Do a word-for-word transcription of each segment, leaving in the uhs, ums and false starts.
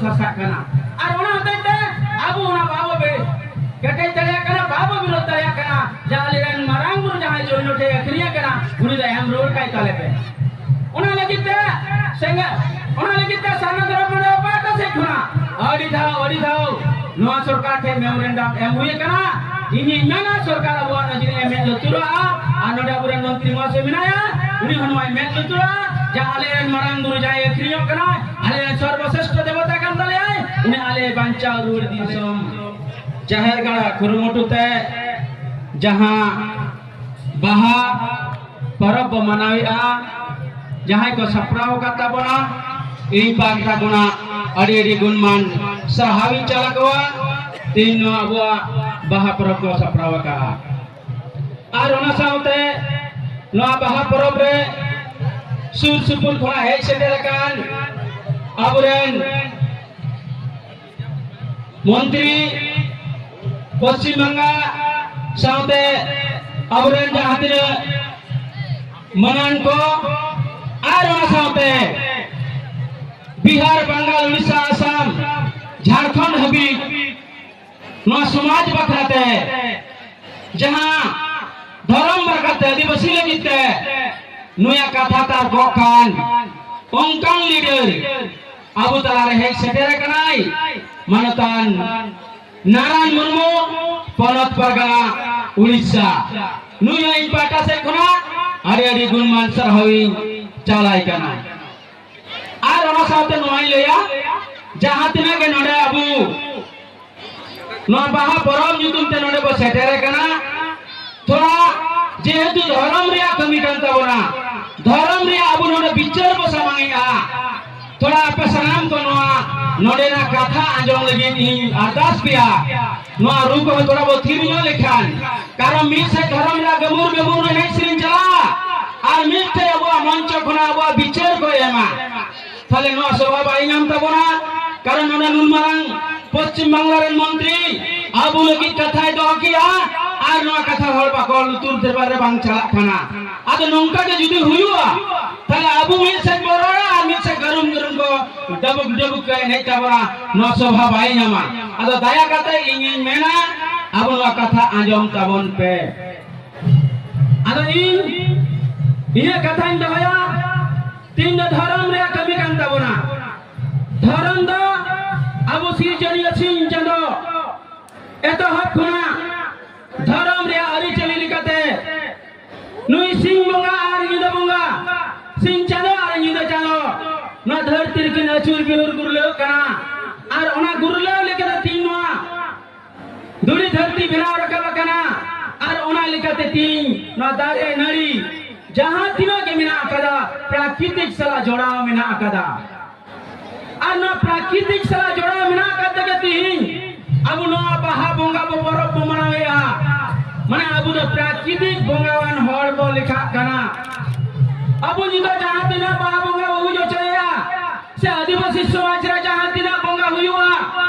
ᱥᱟᱨᱥᱟᱜ ᱠᱟᱱᱟ᱾ ᱟᱨ ᱚᱱᱟ ᱦᱚᱛᱮᱡ ᱛᱮ ᱟᱵᱚ ᱚᱱᱟ ᱵᱟᱵᱚ ᱵᱮ-, ᱠᱮᱴᱮᱡ ᱫᱟᱲᱮᱭᱟᱜ ᱠᱟᱱᱟ, ᱵᱟᱵᱚ ᱵᱤᱨᱳᱫ ᱫᱟᱲᱮᱭᱟᱜ ᱠᱟᱱᱟ᱾ ᱡᱮ ᱟᱞᱮᱨᱮᱱ ᱢᱟᱨᱟᱝ ᱵᱩᱨᱩ ᱡᱟᱦᱟᱸᱭ ᱡᱚᱭᱱᱚ ᱴᱷᱮᱡ ᱟᱹᱠᱷᱨᱤᱧ ᱟᱠᱟᱱᱟ, ᱩᱱᱤ ᱫᱚ ᱮᱢ ᱨᱩᱣᱟᱹᱲ ᱠᱟᱭ ᱛᱟᱞᱮ ᱯᱮ᱾ ᱚᱱᱟ ᱞᱟᱹᱜᱤᱫ ᱛᱮ ᱥᱮᱸᱜᱮ-, ᱚᱱᱟ ᱞᱟᱹᱜᱤᱫ ᱛᱮ ᱥᱟᱨᱱᱟ ᱫᱷᱚᱨᱚᱢ ᱢᱚᱱᱰᱚᱞ ᱯᱟᱦᱴᱟ ᱥᱮᱫ ᱠᱷᱚᱱᱟᱜ ᱟᱹᱰᱤ ᱫᱷᱟᱣ, ᱟᱹᱰᱤ ᱫᱷᱟᱣ ᱱᱚᱣᱟ ᱥᱚᱨᱠᱟᱨ ᱴᱷᱮᱱ ᱢᱮᱢᱳᱨᱮᱱᱰᱟᱢ ᱮᱢ ᱦᱩᱭ ᱟᱠᱟᱱᱟ᱾ ᱤᱧᱤᱧ ᱢᱮᱱᱟ, ᱥᱚᱨᱠᱟᱨ ᱟᱵᱚᱣᱟᱜ ᱱᱚᱣᱟ ᱡᱤᱱᱤᱥ ᱮ ᱢᱮᱫ ᱞᱩᱛᱩᱨᱟᱜᱼᱟ᱾ ᱟᱨ ᱱᱚᱰᱮ ᱟᱵᱚᱨᱮᱱ ᱢᱚᱱᱛᱨᱤ ᱢᱚᱦᱟᱥᱚᱭ ᱢᱮᱱᱟᱭᱟ, ᱩᱱᱤ ᱦᱚᱸ ᱱᱚᱣᱟᱭ ᱢᱮᱫ ᱞᱩᱛᱩᱨᱟᱜᱼᱟ᱾ ᱡᱟᱦᱟᱸ ᱟᱞᱮᱨᱮᱱ ᱢᱟᱨᱟᱝ ᱵᱩᱨᱩ ᱡᱟᱦᱟᱸᱭ ᱟᱹᱠᱷᱨᱤᱧᱚᱜ ᱠᱟᱱᱟ, ᱟᱞᱮᱨᱮᱱ ᱥᱚᱨᱵᱚᱥᱨᱮᱥᱴᱷᱚ ᱫᱮᱵᱚᱛᱟ ᱠᱟᱱ ᱛᱟᱞᱮᱭᱟᱭ, ᱩᱱᱤ ᱟᱞᱮ ᱵᱟᱧᱪᱟᱣ ᱨᱩᱣᱟᱹᱲ ᱫᱤᱥᱚᱢ᱾ ᱡᱟᱦᱮᱨ ᱜᱟᱲ ᱠᱩᱨᱩᱢᱩᱴᱩ ᱛᱮ ᱡᱟᱦᱟᱸ ᱵᱟᱦᱟ ᱯᱚᱨᱚᱵᱽ ᱵᱚ ᱢᱟᱱᱟᱣᱮᱫᱼᱟ, ᱡᱟᱦᱟᱸᱭ ᱠᱚ ᱥᱟᱯᱲᱟᱣ ᱟᱠᱟᱫ ᱛᱟᱵᱚᱱᱟ, ᱤᱧ ᱯᱟᱦᱴᱟ ᱠᱷᱚᱱᱟᱜ ᱟᱹᱰᱤ ᱟᱹᱰᱤ ᱜᱩᱱᱢᱟᱱ ᱥᱟᱨᱦᱟᱣ ᱤᱧ ᱪᱟᱞ ᱟᱠᱚᱣᱟ᱾ ᱛᱮᱦᱮᱧ ᱱᱚᱣᱟ ᱟᱵᱚᱣᱟᱜ ᱵᱟᱦᱟ ᱯᱚᱨᱚᱵᱽ ᱠᱚ ᱥᱟᱯᱲᱟᱣ ᱟᱠᱟᱫᱼᱟ᱾ ᱟᱨ ᱚᱱᱟ ᱥᱟᱶᱛᱮ ᱱᱚᱣᱟ ᱵᱟᱦᱟ ᱯᱚᱨᱚᱵᱽ ᱨᱮ ᱥᱩᱨ ᱥᱩᱯᱩᱨ ᱠᱷᱚᱱᱟᱜ ᱦᱮᱡ ᱥᱮᱴᱮᱨ ᱟᱠᱟᱱ ᱟᱵᱚᱨᱮᱱ ᱢᱚᱱᱛᱨᱤ, ᱯᱚᱥᱪᱤᱢ ᱵᱟᱝᱜᱟ ᱥᱟᱶᱛᱮ ᱟᱵᱚᱨᱮᱱ ᱡᱟᱦᱟᱸ ᱛᱤᱱᱟᱹᱜ ᱢᱟᱹᱱᱟᱱ ᱠᱚ, ᱟᱨ ᱚᱱᱟ ᱥᱟᱶᱛᱮ ᱵᱤᱦᱟᱨ, ᱵᱟᱝᱜᱟᱞ, ᱩᱲᱤᱥᱥᱟ, ᱟᱥᱟᱢ, ᱡᱷᱟᱲᱠᱷᱚᱸᱰ ᱦᱟᱹᱵᱤᱡ ᱱᱚᱣᱟ ᱥᱚᱢᱟᱡᱽ ᱵᱟᱠᱷᱨᱟ ᱛᱮ ᱡᱟᱦᱟᱸ ᱫᱷᱚᱨᱚᱢ ᱵᱟᱠᱷᱨᱟ ᱛᱮ ᱟᱹᱫᱤᱵᱟᱹᱥᱤ ᱞᱟᱹᱜᱤᱫ ᱛᱮ ᱱᱩᱭᱟᱜ ᱠᱟᱛᱷᱟ ᱛᱟᱨᱠᱚᱜ ᱠᱟᱱ ᱚᱱᱠᱟᱱ ᱞᱤᱰᱟᱨ ᱟᱵᱚ ᱛᱟᱞᱟᱨᱮ ᱦᱮᱡ ᱥᱮᱴᱮᱨ ᱟᱠᱟᱱᱟᱭ ᱢᱟᱱᱚᱛᱟᱱ ᱱᱟᱨᱟᱭᱚᱱ ᱢᱩᱨᱢᱩ, ᱯᱚᱱᱚᱛ ᱯᱟᱨᱜᱟᱱᱟ ᱩᱲᱤᱥᱥᱟ᱾ ᱱᱩᱭ ᱦᱚᱸ ᱤᱧ ᱯᱟᱦᱴᱟ ᱥᱮᱫ ᱠᱷᱚᱱᱟᱜ ᱟᱹᱰᱤ ᱟᱹᱰᱤ ᱜᱩᱱᱢᱟᱱ ᱥᱟᱨᱦᱟᱣ ᱤᱧ ᱪᱟᱞᱟᱭ ᱠᱟᱱᱟ᱾ ᱟᱨ ᱚᱱᱟ ᱥᱟᱶᱛᱮ ᱱᱚᱣᱟᱧ ᱞᱟᱹᱭᱟ, ᱡᱟᱦᱟᱸ ᱛᱤᱱᱟᱹᱜ ᱜᱮ ᱱᱚᱰᱮ ᱟᱵᱚ ᱱᱚᱣᱟ ᱵᱟᱦᱟ ᱯᱚᱨᱚᱵᱽ ᱧᱩᱛᱩᱢ ᱛᱮ ᱱᱚᱰᱮ ᱵᱚ ᱥᱮᱴᱮᱨ ᱟᱠᱟᱱᱟ, ᱛᱷᱚᱲᱟ ᱡᱮᱦᱮᱛᱩ ᱫᱷᱚᱨᱚᱢ ᱨᱮᱭᱟᱜ ᱠᱟᱹᱢᱤ ᱠᱟᱱ ᱛᱟᱵᱚᱱᱟ, ᱫᱷᱚᱨᱚᱢ ᱨᱮᱭᱟᱜ ᱟᱵᱚ ᱱᱚᱰᱮ ᱵᱤᱪᱟᱹᱨ ᱵᱚ ᱥᱟᱢᱟᱝ ᱮᱜᱼᱟ, ᱛᱷᱚᱲᱟ ᱟᱯᱮ ᱥᱟᱱᱟᱢ ᱠᱚ ᱱᱚᱣᱟ ᱱᱚᱰᱮᱱᱟᱜ ᱠᱟᱛᱷᱟ ᱟᱸᱡᱚᱢ ᱞᱟᱹᱜᱤᱫ ᱤᱧ ᱟᱨᱫᱟᱥ ᱯᱮᱭᱟ᱾ ᱱᱚᱣᱟ ᱨᱩ ᱠᱚᱦᱚᱸ ᱛᱷᱚᱲᱟ ᱵᱚ ᱛᱷᱤᱨ ᱧᱚᱜ ᱞᱮᱠᱷᱟᱱ, ᱠᱟᱨᱚᱱ ᱢᱤᱫ ᱥᱮᱫ ᱫᱷᱚᱨᱚᱢ ᱨᱮᱭᱟᱜ ᱜᱟᱹᱢᱩᱨ ᱜᱟᱹᱢᱩᱨ ᱮᱱᱮᱡ ᱥᱮᱨᱮᱧ ᱪᱟᱞᱟᱜᱼᱟ, ᱟᱨ ᱢᱤᱫ ᱴᱷᱮᱡ ᱟᱵᱚᱣᱟᱜ ᱢᱚᱧᱪᱚ ᱠᱷᱚᱱᱟᱜ ᱟᱵᱚᱣᱟᱜ ᱵᱤᱪᱟᱹᱨ ᱠᱚ ᱮᱢᱟ, ᱛᱟᱦᱞᱮ ᱱᱚᱣᱟ ᱥᱚᱵᱷᱟ ᱵᱟᱭ ᱧᱟᱢ ᱛᱟᱵᱚᱱᱟ᱾ ᱠᱟᱨᱚᱱ ᱱᱚᱰᱮ ᱱᱩᱱ ᱢᱟᱨᱟᱝ ᱯᱚᱥᱪᱤᱢ ᱵᱟᱝᱞᱟ ᱨᱮᱱ ᱢᱚᱱᱛᱨᱤ ᱟᱵᱚ ᱞᱟᱹᱜᱤᱫ ᱠᱟᱛᱷᱟᱭ ᱫᱚᱦᱚ ᱠᱮᱜᱼᱟ, ᱟᱨ ᱱᱚᱣᱟ ᱠᱟᱛᱷᱟ ᱦᱚᱲ ᱵᱟᱠᱚ ᱞᱩᱛᱩᱨ ᱫᱚᱨᱵᱟᱨ ᱨᱮ ᱵᱟᱝ ᱪᱟᱞᱟᱜ ᱠᱟᱱᱟ᱾ ᱟᱫᱚ ᱱᱚᱝᱠᱟ ᱜᱮ ᱡᱩᱫᱤ ᱦᱩᱭᱩᱜᱼᱟ, ᱛᱟᱦᱞᱮ ᱟᱵᱚ ᱢᱤᱫ ᱥᱮᱫ ᱵᱚ ᱨᱚᱲᱟ ᱟᱨ ᱢᱤᱫ ᱥᱮᱫ ᱜᱟᱹᱨᱩᱢ ᱜᱟᱹᱨᱩᱢ ᱠᱚ ᱰᱟᱹᱵᱩᱠ ᱰᱟᱹᱵᱩᱠ ᱠᱚ ᱮᱱᱮᱡ ᱛᱟᱵᱚᱱᱟ, ᱱᱚᱣᱟ ᱥᱚᱵᱷᱟ ᱵᱟᱭ ᱧᱟᱢᱟ᱾ ᱟᱫᱚ ᱫᱟᱭᱟ ᱠᱟᱛᱮ ᱤᱧᱤᱧ ᱢᱮᱱᱟ, ᱟᱵᱚ ᱱᱚᱣᱟ ᱠᱟᱛᱷᱟ ᱟᱸᱡᱚᱢ ᱛᱟᱵᱚᱱ ᱯᱮ᱾ ᱟᱫᱚ ᱤᱧ ᱤᱧᱟᱹᱜ ᱠᱟᱛᱷᱟᱧ ᱫᱚᱦᱚᱭᱟ, ᱛᱤᱦᱤᱧ ᱫᱚ ᱫᱷᱚᱨᱚᱢ ᱨᱮᱭᱟᱜ ᱠᱟᱹᱢᱤ ᱠᱟᱱ ᱛᱟᱵᱚᱱᱟ᱾ ᱫᱷᱚᱨᱚᱢ ᱫᱚ ᱟᱵᱚ ᱥᱤᱨᱡᱚᱱᱤᱭᱟᱹ ᱥᱤᱧ ᱪᱟᱸᱫᱚ ᱮᱛᱚᱦᱚᱵ ᱠᱷᱚᱱᱟᱜ ᱫᱷᱚᱨᱚᱢ ᱨᱮᱭᱟᱜ ᱟᱹᱨᱤᱪᱟᱹᱞᱤ ᱞᱮᱠᱟᱛᱮ ᱱᱩᱭ ᱥᱤᱧ ᱵᱚᱸᱜᱟ ᱟᱨ ᱧᱤᱫᱟᱹ ᱵᱚᱸᱜᱟ, ᱥᱤᱧ ᱪᱟᱸᱫᱚ ᱟᱨ ᱧᱤᱫᱟᱹ ᱪᱟᱸᱫᱚ, ᱱᱚᱣᱟ ᱫᱷᱟᱹᱨᱛᱤ ᱨᱮᱠᱤᱱ ᱟᱹᱪᱩᱨ ᱵᱤᱦᱩᱨ ᱜᱩᱨᱞᱟᱹᱜ ᱠᱟᱱᱟ᱾ ᱟᱨ ᱚᱱᱟ ᱜᱩᱨᱞᱟᱹᱣ ᱞᱮᱠᱟᱛᱮ ᱛᱤᱦᱤᱧ ᱱᱚᱣᱟ ᱫᱷᱩᱲᱤ ᱫᱷᱟᱹᱨᱛᱤ ᱵᱮᱱᱟᱣ ᱨᱟᱠᱟᱵ ᱟᱠᱟᱱᱟ᱾ ᱟᱨ ᱚᱱᱟ ᱞᱮᱠᱟᱛᱮ ᱛᱤᱦᱤᱧ ᱱᱚᱣᱟ ᱫᱟᱨᱮ ᱱᱟᱹᱲᱤ ᱡᱟᱦᱟᱸ ᱛᱤᱱᱟᱹᱜ ᱜᱮ ᱢᱮᱱᱟᱜ ᱟᱠᱟᱫᱟ, ᱯᱨᱟᱠᱨᱤᱛᱤᱠ ᱥᱟᱞᱟᱜ ᱡᱚᱲᱟᱣ ᱢᱮᱱᱟᱜ ᱟᱠᱟᱫᱟ᱾ ᱟᱨ ᱱᱚᱣᱟ ᱯᱨᱟᱠᱨᱤᱛᱤᱠ ᱥᱟᱞᱟᱜ ᱡᱚᱲᱟᱣ ᱢᱮᱱᱟᱜ ᱟᱠᱟᱫ ᱛᱮᱜᱮ ᱛᱤᱦᱤᱧ ᱟᱵᱚ ᱱᱚᱣᱟ ᱵᱟᱦᱟ ᱵᱚᱸᱜᱟ ᱵᱚ ᱯᱚᱨᱚᱵᱽ ᱵᱚ ᱢᱟᱱᱟᱣᱮᱫᱼᱟ᱾ ᱢᱟᱱᱮ ᱟᱵᱚ ᱫᱚ ᱯᱨᱟᱠᱨᱤᱛᱤᱠ ᱵᱚᱸᱜᱟᱣᱟᱱ ᱦᱚᱲ ᱵᱚ ᱞᱮᱠᱷᱟᱜ ᱠᱟᱱᱟ᱾ ᱟᱵᱚ ᱱᱤᱛᱚᱜ ᱡᱟᱦᱟᱸ ᱛᱤᱱᱟᱹᱜ ᱵᱟᱦᱟ ᱵᱚᱸᱜᱟ ᱵᱚ ᱦᱩᱭ ᱦᱚᱪᱚᱭᱮᱫᱼᱟ, ᱥᱮ ᱟᱹᱫᱤᱵᱟᱹᱥᱤ ᱥᱚᱢᱟᱡᱽ ᱨᱮ ᱡᱟᱦᱟᱸ ᱛᱤᱱᱟᱹᱜ ᱵᱚᱸᱜᱟ ᱦᱩᱭᱩᱜᱼᱟ,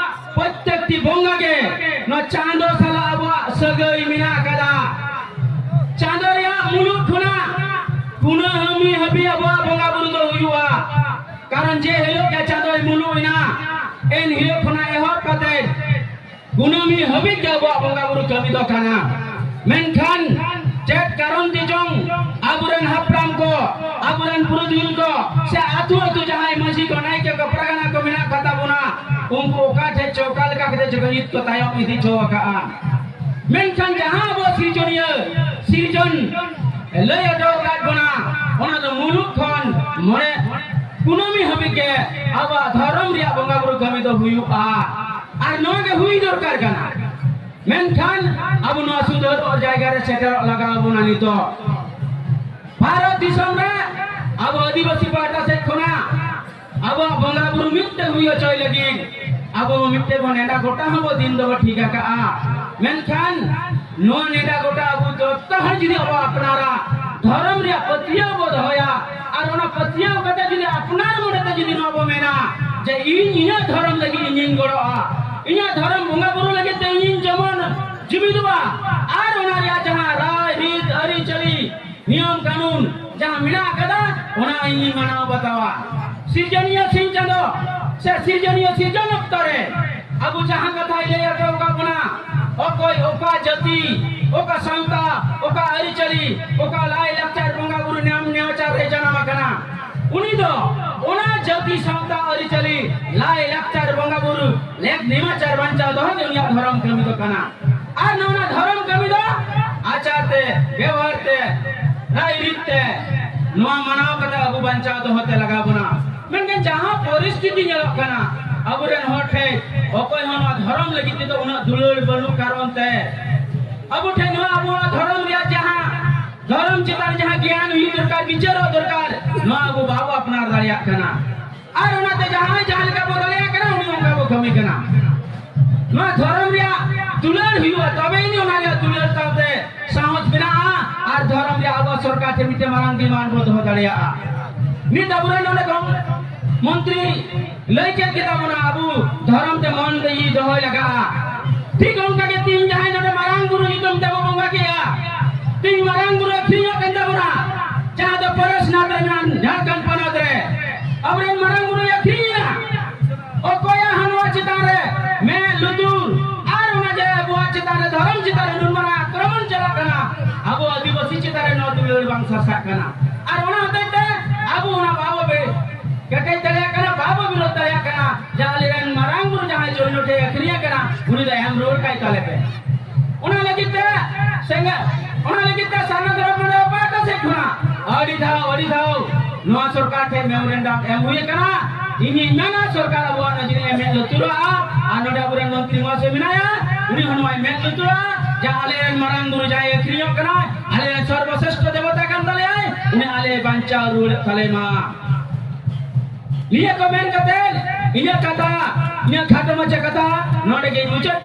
ᱯᱨᱚᱛᱮᱠᱴᱤ ᱵᱚᱸᱜᱟ ᱜᱮ ᱱᱚᱣᱟ ᱪᱟᱸᱫᱚ ᱥᱟᱞᱟᱜ ᱟᱵᱚᱣᱟᱜ ᱥᱟᱹᱜᱟᱹᱭ ᱢᱮᱱᱟᱜ ᱟᱠᱟᱫᱟ᱾ ᱪᱟᱸᱫᱚ ᱨᱮᱭᱟᱜ ᱢᱩᱞᱩᱜ ᱠᱷᱚᱱᱟᱜ ᱠᱩᱱᱟᱹᱢᱤ ᱦᱟᱹᱵᱤᱡ ᱟᱵᱚᱣᱟᱜ ᱵᱚᱸᱜᱟ ᱵᱩᱨᱩ ᱫᱚ ᱦᱩᱭᱩᱜᱼᱟ᱾ ᱠᱟᱨᱚᱱ ᱡᱮ ᱦᱤᱞᱳᱜ ᱜᱮ ᱪᱟᱸᱫᱚᱭ ᱢᱩᱞᱩᱜ ᱮᱱᱟ, ᱮᱱ ᱦᱤᱞᱳᱜ ᱠᱷᱚᱱᱟᱜ ᱮᱦᱚᱵ ᱠᱟᱛᱮ ᱠᱩᱱᱟᱹᱢᱤ ᱦᱟᱹᱵᱤᱡ ᱜᱮ ᱟᱵᱚᱣᱟᱜ ᱵᱚᱸᱜᱟ ᱵᱩᱨᱩ ᱠᱟᱹᱢᱤ ᱫᱚ ᱠᱟᱱᱟ᱾ ᱢᱮᱱᱠᱷᱟᱱ ᱪᱮᱫ ᱠᱟᱨᱚᱱ ᱛᱮ ᱪᱚᱝ ᱟᱵᱚᱨᱮᱱ ᱦᱟᱯᱲᱟᱢ ᱠᱚ, ᱟᱵᱚᱨᱮᱱ ᱯᱩᱨᱩᱫᱷᱩᱞ ᱠᱚ, ᱥᱮ ᱟᱹᱛᱩ ᱟᱹᱛᱩ ᱡᱟᱦᱟᱸᱭ ᱢᱟᱹᱡᱷᱤ ᱠᱚ, ᱱᱟᱭᱠᱮ ᱠᱚ, ᱯᱟᱨᱜᱟᱱᱟ ᱠᱚ ᱢᱮᱱᱟᱜ ᱠᱚ ᱛᱟᱵᱚᱱᱟ, ᱩᱱᱠᱩ ᱚᱠᱟ ᱴᱷᱮᱡ ᱪᱚ ᱚᱠᱟ ᱞᱮᱠᱟ ᱠᱟᱛᱮ ᱪᱚ ᱠᱚ ᱤᱫ ᱠᱚ ᱛᱟᱭᱚᱢ ᱤᱫᱤ ᱦᱚᱪᱚ ᱟᱠᱟᱜᱼᱟ᱾ ᱢᱮᱱᱠᱷᱟᱱ ᱡᱟᱦᱟᱸ ᱟᱵᱚ ᱥᱤᱨᱡᱚᱱᱤᱭᱟᱹ ᱥᱤᱨᱡᱚᱱ ᱞᱟᱹᱭ ᱦᱚᱴᱚ ᱟᱠᱟᱫ ᱵᱚᱱᱟ, ᱚᱱᱟ ᱫᱚ ᱢᱩᱞᱩᱜ ᱠᱷᱚᱱ ᱢᱚᱬᱮ ᱠᱩᱱᱟᱹᱢᱤ ᱦᱟᱹᱵᱤᱡ ᱜᱮ ᱟᱵᱚᱣᱟᱜ ᱫᱷᱚᱨᱚᱢ ᱨᱮᱭᱟᱜ ᱵᱚᱸᱜᱟ ᱵᱩᱨᱩ ᱠᱟᱹᱢᱤ ᱫᱚ ᱦᱩᱭᱩᱜᱼᱟ᱾ ᱟᱨ ᱱᱚᱣᱟ ᱜᱮ ᱦᱩᱭ ᱫᱚᱨᱠᱟᱨ ᱠᱟᱱᱟ᱾ ᱢᱮᱱᱠᱷᱟᱱ ᱟᱵᱚ ᱱᱚᱣᱟ ᱥᱩᱫᱷᱟᱹᱨᱚᱜ ᱡᱟᱭᱜᱟ ᱨᱮ ᱥᱮᱴᱮᱨᱚᱜ ᱞᱟᱜᱟᱣ ᱵᱚᱱᱟ᱾ ᱱᱤᱛᱚᱜ ᱵᱷᱟᱨᱚᱛ ᱫᱤᱥᱚᱢ ᱨᱮ ᱟᱵᱚ ᱟᱹᱫᱤᱵᱟᱹᱥᱤ ᱯᱟᱦᱴᱟ ᱥᱮᱫ ᱠᱷᱚᱱᱟᱜ ᱟᱵᱚᱣᱟᱜ ᱵᱚᱸᱜᱟ ᱵᱩᱨᱩ ᱢᱤᱫ ᱛᱮ ᱦᱩᱭ ᱦᱚᱪᱚᱭ ᱞᱟᱹᱜᱤᱫ ᱟᱵᱚ ᱢᱤᱫᱴᱮᱱ ᱵᱚᱱ ᱱᱮᱰᱟ ᱜᱚᱴᱟ ᱦᱚᱸᱵᱚ ᱫᱤᱱ ᱫᱚᱵᱚ ᱴᱷᱤᱠ ᱟᱠᱟᱜᱼᱟ᱾ ᱢᱮᱱᱠᱷᱟᱱ ᱱᱚᱣᱟ ᱱᱮᱰᱟ ᱜᱚᱴᱟ ᱟᱵᱚ ᱡᱚᱛᱚ ᱦᱚᱲ ᱡᱩᱫᱤ ᱟᱵᱚ ᱟᱯᱱᱟᱨᱟᱜ ᱫᱷᱚᱨᱚᱢ ᱨᱮᱭᱟᱜ ᱯᱟᱹᱛᱭᱟᱹᱣ ᱵᱚ ᱫᱚᱦᱚᱭᱟ, ᱟᱨ ᱚᱱᱟ ᱯᱟᱹᱛᱭᱟᱹᱣ ᱠᱟᱛᱮ ᱡᱩᱫᱤ ᱟᱯᱱᱟᱨ ᱢᱚᱱᱮ ᱛᱮ ᱡᱩᱫᱤ ᱱᱚᱣᱟ ᱵᱚ ᱢᱮᱱᱟ ᱡᱮ ᱤᱧ ᱤᱧᱟᱹᱜ ᱫᱷᱚᱨᱚᱢ ᱞᱟᱹᱜᱤᱫ ᱤᱧᱤᱧ ᱜᱚᱲᱚᱜᱼᱟ, ᱤᱧᱟᱹᱜ ᱫᱷᱚᱨᱚᱢ ᱵᱚᱸᱜᱟ ᱵᱩᱨᱩ ᱞᱟᱹᱜᱤᱫ ᱛᱮ ᱤᱧᱤᱧ ᱡᱮᱢᱚᱱ ᱡᱩᱢᱤᱫᱚᱜᱼᱟ, ᱟᱨ ᱚᱱᱟ ᱨᱮᱭᱟᱜ ᱡᱟᱦᱟᱸ ᱨᱟᱭ ᱨᱤᱛ ᱟᱹᱨᱤᱪᱟᱹᱞᱤ ᱱᱤᱭᱚᱢ ᱠᱟᱹᱱᱩᱱ ᱡᱟᱦᱟᱸ ᱢᱮᱱᱟᱜ ᱟᱠᱟᱫᱟ, ᱚᱱᱟ ᱤᱧᱤᱧ ᱢᱟᱱᱟᱣ ᱵᱟᱛᱟᱣᱟ᱾ ᱥᱤᱨᱡᱚᱱᱤᱭᱟᱹ ᱥᱤᱧ ᱪᱟᱸᱫᱚ ᱥᱮ ᱥᱤᱨᱡᱚᱱᱤᱭᱟᱹ ᱥᱤᱨᱡᱚᱱ ᱚᱠᱛᱚ ᱨᱮ ᱟᱵᱚ ᱡᱟᱦᱟᱸ ᱠᱟᱛᱷᱟᱭ ᱞᱟᱹᱭ ᱦᱚᱴᱚ ᱟᱠᱟᱫ ᱵᱚᱱᱟ, ᱚᱠᱚᱭ ᱚᱠᱟ ᱡᱟᱹᱛᱤ, ᱚᱠᱟ ᱥᱟᱶᱛᱟ, ᱚᱠᱟ ᱟᱹᱨᱤᱪᱟᱹᱞᱤ, ᱚᱠᱟ ᱞᱟᱭ ᱞᱟᱠᱪᱟᱨ ᱵᱚᱸᱜᱟ ᱵᱩᱨᱩ ᱱᱮᱭᱟᱢ ᱱᱮᱢᱟᱪᱟᱨ ᱨᱮ ᱡᱟᱱᱟᱢ ᱟᱠᱟᱱᱟ, ᱩᱱᱤ ᱫᱚ ᱚᱱᱟ ᱡᱟᱹᱛᱤ ᱥᱟᱶᱛᱟ ᱟᱹᱨᱤᱪᱟᱹᱞᱤ ᱞᱟᱭ ᱞᱟᱠᱪᱟᱨ ᱵᱚᱸᱜᱟ ᱵᱩᱨᱩ ᱞᱮᱠ ᱱᱮᱢᱟᱪᱟᱨ ᱵᱟᱧᱪᱟᱣ ᱫᱚᱦᱚ ᱜᱮ ᱩᱱᱤᱭᱟᱜ ᱫᱷᱚᱨᱚᱢ ᱠᱟᱹᱢᱤ ᱫᱚ ᱠᱟᱱᱟ᱾ ᱟᱨ ᱱᱚᱣᱟ ᱫᱷᱚᱨᱚᱢ ᱠᱟᱹᱢᱤ ᱫᱚ ᱟᱪᱟᱨ ᱛᱮ, ᱵᱮᱣᱦᱟᱨ ᱛᱮ, ᱨᱟᱭ ᱨᱤᱛ ᱛᱮ ᱱᱚᱣᱟ ᱢᱟᱱᱟᱣ ᱠᱟᱛᱮ ᱟᱵᱚ ᱵᱟᱧᱪᱟᱣ ᱫᱚᱦᱚ ᱛᱮ ᱞᱟᱜᱟᱣ ᱵᱚᱱᱟ᱾ ᱢᱮᱱᱠᱷᱟᱱ ᱡᱟᱦᱟᱸ ᱯᱚᱨᱤᱥᱛᱷᱤᱛᱤ ᱧᱮᱞᱚᱜ ᱠᱟᱱᱟ, ᱟᱵᱚᱨᱮᱱ ᱦᱚᱲ ᱴᱷᱮᱱ ᱚᱠᱚᱭ ᱦᱚᱸ ᱱᱚᱣᱟ ᱫᱷᱚᱨᱚᱢ ᱞᱟᱹᱜᱤᱫ ᱛᱮᱫᱚ ᱩᱱᱟᱹᱜ ᱫᱩᱞᱟᱹᱲ ᱵᱟᱹᱱᱩᱜ ᱠᱟᱨᱚᱱ ᱛᱮ ᱟᱵᱚ ᱴᱷᱮᱱ ᱱᱚᱣᱟ ᱟᱵᱚᱣᱟᱜ ᱫᱷᱚᱨᱚᱢ ᱨᱮᱭᱟᱜ ᱡᱟᱦᱟᱸ, ᱫᱷᱚᱨᱚᱢ ᱪᱮᱛᱟᱱ ᱡᱟᱦᱟᱸ ᱜᱮᱭᱟᱱ ᱦᱩᱭᱩᱜ ᱫᱚᱨᱠᱟᱨ, ᱵᱤᱪᱟᱹᱨᱚᱜ ᱫᱚᱨᱠᱟᱨ, ᱱᱚᱣᱟ ᱟᱵᱚ ᱵᱟᱵᱚ ᱟᱯᱱᱟᱨ ᱫᱟᱲᱮᱭᱟᱜ ᱠᱟᱱᱟ᱾ ᱟᱨ ᱚᱱᱟᱛᱮ ᱡᱟᱦᱟᱸᱭ ᱡᱟᱦᱟᱸ ᱞᱮᱠᱟ ᱵᱚ ᱫᱟᱲᱮᱭᱟᱜ ᱠᱟᱱᱟ, ᱩᱱᱤ ᱚᱱᱠᱟ ᱵᱚ ᱠᱟᱹᱢᱤ ᱠᱟᱱᱟ᱾ ᱱᱚᱣᱟ ᱫᱷᱚᱨᱚᱢ ᱨᱮᱭᱟᱜ ᱫᱩᱞᱟᱹᱲ ᱦᱩᱭᱩᱜᱼᱟ, ᱛᱚᱵᱮ ᱟᱹᱱᱤᱡ ᱚᱱᱟ ᱨᱮᱭᱟᱜ ᱫᱩᱞᱟᱹᱲ ᱛᱟᱞᱛᱮ ᱥᱟᱦᱚᱥ ᱵᱮᱱᱟᱜᱼᱟ᱾ ᱟᱨ ᱫᱷᱚᱨᱚᱢ ᱨᱮᱭᱟᱜ ᱟᱵᱚᱣᱟᱜ ᱥᱚᱨᱠᱟᱨ ᱴᱷᱮᱱ ᱢᱤᱫᱴᱮᱱ ᱢᱟᱨᱟᱝ ᱰᱤᱢᱟᱱᱰ ᱵᱚ ᱫᱚᱦᱚ ᱫᱟᱲᱮᱭᱟᱜᱼᱟ᱾ ᱱᱤᱛ ᱟᱵᱚᱨᱮᱱ ᱱᱚᱰᱮ ᱠᱷᱚᱱ ᱢᱚᱱᱛᱨᱤ ᱞᱟᱹᱭ ᱠᱮᱫ ᱜᱮᱛᱟ ᱵᱚᱱᱟ, ᱟᱵᱚ ᱫᱷᱚᱨᱚᱢ ᱛᱮ ᱢᱚᱱ ᱫᱚ ᱤᱭᱟᱹ ᱫᱚᱦᱚᱭ ᱞᱟᱜᱟᱜᱼᱟ᱾ ᱴᱷᱤᱠ ᱚᱱᱠᱟ ᱜᱮ ᱛᱤᱦᱤᱧ ᱡᱟᱦᱟᱸᱭ ᱱᱚᱰᱮ ᱢᱟᱨᱟᱝ ᱵᱩᱨᱩ ᱧᱩᱛᱩᱢ ᱛᱮᱵᱚ ᱵᱚᱸᱜᱟ ᱠᱮᱜᱼᱟ, ᱛᱤᱦᱤᱧ ᱢᱟᱨᱟᱝ ᱵᱩᱨᱩ ᱟᱹᱠᱷᱨᱤᱧᱚᱜ ᱠᱟᱱ ᱛᱟᱵᱚᱱᱟ, ᱡᱟᱦᱟᱸ ᱫᱚ ᱯᱚᱨᱮᱥᱱᱟᱛᱷ ᱨᱮ ᱢᱮᱱᱟᱜ ᱡᱷᱟᱲᱠᱷᱚᱸᱰ ᱯᱚᱱᱚᱛ ᱨᱮ ᱟᱵᱚᱨᱮᱱ ᱢᱟᱨᱟᱝ ᱵᱩᱨᱩᱭ ᱟᱹᱠᱷᱨᱤᱧ ᱮᱱᱟ᱾ ᱚᱠᱚᱭᱟᱜ ᱦᱚᱸ ᱱᱚᱣᱟ ᱪᱮᱛᱟᱱ ᱨᱮ ᱢᱮᱫ ᱞᱩᱛᱩᱨ ᱟᱨ ᱚᱱᱟ ᱡᱮ ᱟᱵᱚᱣᱟᱜ ᱪᱮᱛᱟᱱ ᱨᱮ ᱫᱷᱚᱨᱚᱢ ᱪᱮᱛᱟᱱ ᱨᱮ ᱱᱩᱱ ᱢᱟᱨᱟᱝ ᱟᱠᱨᱚᱢᱚᱱ ᱪᱟᱞᱟᱜ ᱠᱟᱱᱟ, ᱟᱵᱚ ᱟᱹᱫᱤᱵᱟᱹᱥᱤ ᱪᱮᱛᱟᱱ ᱨᱮ ᱱᱚᱣᱟ ᱫᱩᱞᱟᱹᱲ ᱵᱟᱝ ᱥᱟᱨᱥᱟᱜ ᱠᱟᱱᱟ᱾ ᱟᱨ ᱚᱱᱟ ᱦᱚᱛᱮᱡ ᱛᱮ ᱟᱵᱚ ᱚᱱᱟ ᱵᱟᱵᱚ ᱵᱮ-, ᱠᱮᱴᱮᱡ ᱫᱟᱲᱮᱭᱟᱜ ᱠᱟᱱᱟ, ᱵᱟᱵᱚ ᱵᱤᱨᱳᱫ ᱫᱟᱲᱮᱭᱟᱜ ᱠᱟᱱᱟ᱾ ᱡᱮ ᱟᱞᱮᱨᱮᱱ ᱢᱟᱨᱟᱝ ᱵᱩᱨᱩ ᱡᱟᱦᱟᱸᱭ ᱡᱚᱭᱱᱚ ᱴᱷᱮᱱ ᱟᱹᱠᱷᱨᱤᱧ ᱟᱠᱟᱱᱟ, ᱩᱱᱤ ᱫᱚ ᱮᱢ ᱨᱩᱣᱟᱹᱲ ᱠᱟᱭ ᱛᱟᱞᱮ ᱯᱮ᱾ ᱚᱱᱟ ᱞᱟᱹᱜᱤᱫ ᱛᱮ ᱥᱮᱸᱜᱮᱞ, ᱚᱱᱟ ᱞᱟᱹᱜᱤᱫ ᱛᱮ ᱥᱟᱨᱱᱟ ᱫᱷᱚᱨᱚᱢ ᱢᱚᱱᱮ ᱯᱟᱦᱴᱟ ᱥᱮᱫ ᱠᱷᱚᱱᱟᱜ ᱟᱹᱰᱤ ᱫᱷᱟᱣ, ᱟᱹᱰᱤ ᱫᱷᱟᱣ ᱱᱚᱣᱟ ᱥᱚᱨᱠᱟᱨ ᱴᱷᱮᱱ ᱢᱮᱢᱳᱨᱮᱱᱰᱟᱢ ᱮᱢ ᱦᱩᱭ ᱟᱠᱟᱱᱟ᱾ ᱤᱧᱤᱧ ᱢᱮᱱᱟ, ᱥᱚᱨᱠᱟᱨ ᱟᱵᱚᱣᱟᱜ ᱱᱚᱣᱟ ᱡᱤᱱᱤᱥ ᱮ ᱢᱮᱫ ᱞᱩᱛᱩᱨᱟᱜᱼᱟ᱾ ᱟᱨ ᱱᱚᱰᱮ ᱟᱵᱚᱨᱮᱱ ᱢᱚᱱᱛᱨᱤ ᱢᱚᱦᱟᱥᱚᱭ ᱢᱮᱱᱟᱭᱟ, ᱩᱱᱤ ᱦᱚᱸ ᱱᱚᱣᱟᱭ ᱢᱮᱫ ᱞᱩᱛᱩᱨᱟᱜᱼᱟ᱾ ᱡᱟᱦᱟᱸ ᱟᱞᱮᱨᱮᱱ ᱢᱟᱨᱟᱝ ᱵᱩᱨᱩ ᱡᱟᱦᱟᱸᱭ ᱟᱹᱠᱷᱨᱤᱧᱚᱜ ᱠᱟᱱᱟᱭ, ᱟᱞᱮᱨᱮᱱ ᱥᱚᱨᱵᱚᱥᱨᱮᱥᱴᱷᱚ ᱫᱮᱵᱚᱛᱟ ᱠᱟᱱ ᱛᱟᱞᱮᱭᱟᱭ, ᱩᱱᱤ ᱟᱞᱮ ᱵᱟᱧᱪᱟᱣ ᱨᱩᱣᱟᱹᱲᱮᱫ ᱛᱟᱞᱮ ᱢᱟ᱾ ᱱᱤᱭᱟᱹ ᱠᱚ ᱢᱮᱱ ᱠᱟᱛᱮ ᱤᱧᱟᱹᱜ ᱠᱟᱛᱷᱟ, ᱤᱧᱟᱹᱜ ᱠᱷᱟᱴᱚ ᱢᱟᱪᱷᱟ ᱠᱟᱛᱷᱟ ᱱᱚᱰᱮ ᱜᱮ ᱢᱩᱪᱟᱹᱫ᱾